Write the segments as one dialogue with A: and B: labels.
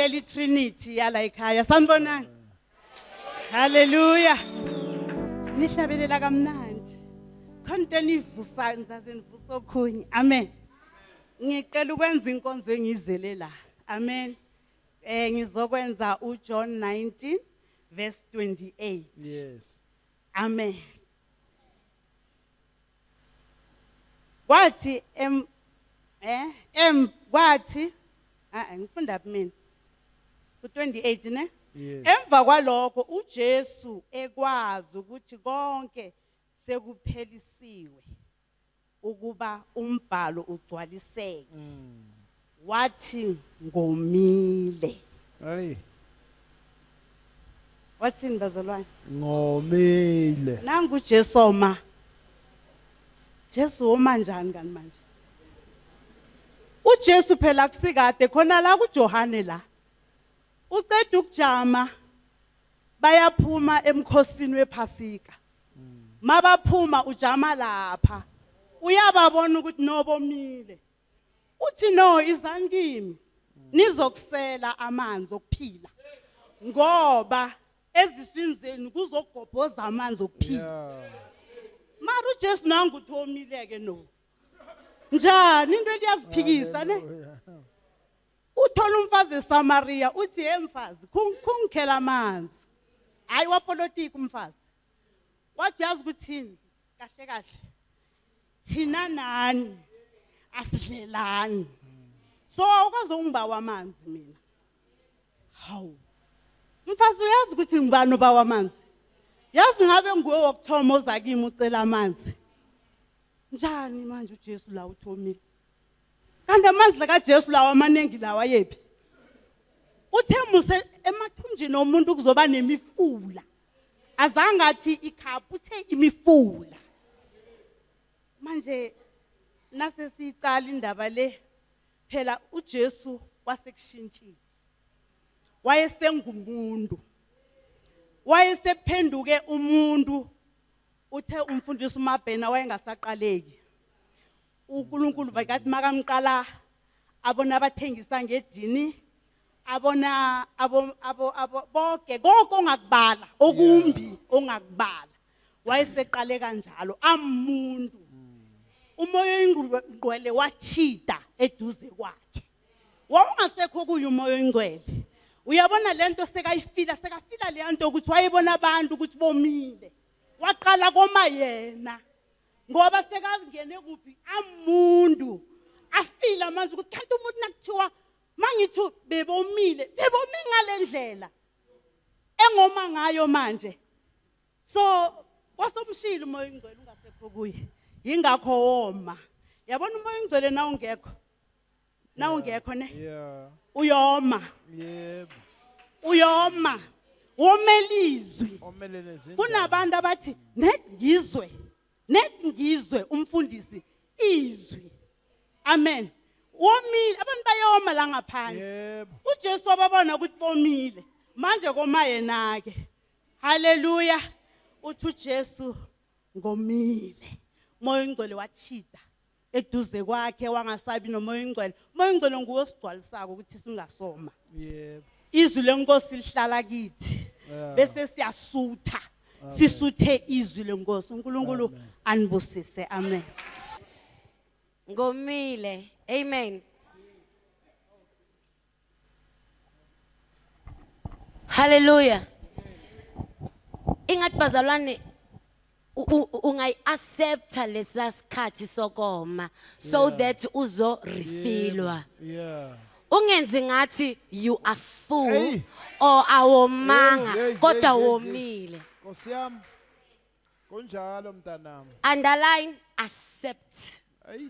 A: Ngibingelela iTrinity yala ekhaya. Sanibonani. Hallelujah. Nihlabelela kamnandi. Khona into enivusayo nizaze nivusa okhunye. Amen. Ngicela ukwenza inkonzo engizele la. Amen. Eh ngizokwenza uJohn 19 verse 28.
B: Yes.
A: Amen. Kwathi em eh em kwathi ah ngifunda mina ku 28 ne
B: Yes.
A: Emva kwalokho uJesu ekwazi ukuthi konke sekuphelisiwe ukuba umbhalo ugcwaliseke wathi ngomile.
B: Hey.
A: Wathini bazalwane?
B: Ngomile.
A: Nangu uJesu oma. Jesu woma njani kanti manje? UJesu phela kusikade khona la kuJohane la. Uceda ukujama bayaphuma emkhosini wePhasika. Mabaphuma ujama lapha. Uyababona ukuthi nobomile. Uthi no izani kimi nizokusela amanzi okuphila. Ngoba eziswini zenu kuzogobhoza amanzi okuphila.
B: Yeah.
A: Mara uJesu nangu uthi omile ke no. Njani into eliyaziphikisa ne?
B: Hallelujah.
A: Uthola umfazi eSamaria uthi hey mfazi khungikhela amanzi. Hayi wapolitiki umfazi. Wathi uyazi ukuthini kahle kahle. Thina nani asidlelani. So awukwazi ungibawa amanzi mina. Hawu. Mfazi uyazi ukuthi ngibani obawa amanzi? Yazi ngabe nguwe wokuthoma oza kimi ucela amanzi. Njani manje uJesu la uthomile? Kanti amanzi kaJesu lawa amaningi lawa yephi? Uthe muse emathunjini omuntu kuzoba nemifula. Azange athi ikhaphu uthe imifula. Manje nase siyicala indaba le phela uJesu wasekushintshile. Wayesengumuntu. Wayesephenduke umuntu uthe umfundisi uMabhena wayengasaqaleki. uNkulunkulu bekathi makamqala abona abathengisa ngedini abona abo abo abo bonke konke ongakubala okumbi ongakubala wayeseqale kanjalo amuntu umoya oyingcwele wachida eduze kwakhe wawungasekho kuye umoya oyingcwele uyabona lento sekayifila sekafila le nto ukuthi wayebona abantu ukuthi bomile waqala koma yena ngoba sekazingene kuphi amuntu afila manje ukuthi kanti umuntu nakuthiwa mangithi bebomile bebome ngalendlela engoma ngayo manje so kwasomshilo umoya oyingcwele ungasekho kuye yingakho woma yabona umoya oyingcwele nawungekho nawungekho ne
B: Yeah.
A: uyoma
B: Yebo.
A: uyoma womelizwi
B: Omele nezindaba.
A: kunabantu abathi net ngizwe net ngizwe umfundisi izwi amen womile abantu bayoma la ngaphandle
B: Yebo.
A: uJesu wababona ukuthi bomile manje koma yena ke haleluya uthi uJesu ngomile moya oyingcwele wachida eduze kwakhe wangasabi nomoya oyingcwele moya oyingcwele nguwo osigcwalisako ukuthi singasoma
B: Yebo.
A: izwi lenkosi lihlala kithi
B: Yeah.
A: bese siyasutha sisuthe izwi lenkosi uNkulunkulu anibusise amen
C: Ngomile. Amen. Hallelujah. Ingathi bazalwane ungayi-accepta lesa sikhathi sokoma so that uzo refillwa.
B: Yeah.
C: Ungenzi ngathi you are full
B: Hey.
C: or awomanga
B: Hey, hey,
C: kodwa
B: hey, hey, hey.
C: womile.
B: Nkosi yami. Kunjalo mntanami.
C: Underline accept.
B: Hey.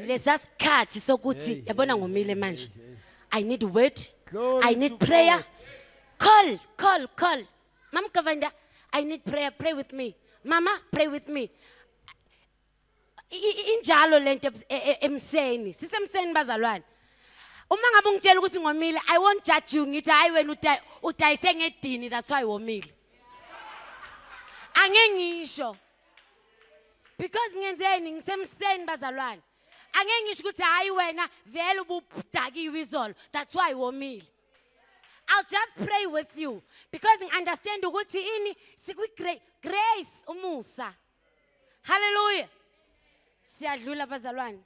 C: Lesa sikhathi sokuthi
B: Hey,
C: yabona
B: hey,
C: ngomile
B: hey,
C: manje.
B: hey, hey.
C: I need word.
B: Glory
C: I need
B: to
C: prayer.
B: God.
C: Call, call, call. Mam Kavanda, I need prayer. Pray with me. Mama, pray with me. Injalo lento emseni. Sisemseni bazalwane. Uma ngabe ungitshela ukuthi ngomile, I won't judge you ngithi hayi wena udayise ngedini that's why womile. Angeke ngisho. Because ngenzeni ngisemseni bazalwane. Angeke ngisho ukuthi hayi wena vele ubudakiwe izolo, that's why womile. I'll just pray with you because ngi-understand ukuthi ini sikwi grace, umusa. Hallelujah. Siyadlula, bazalwane.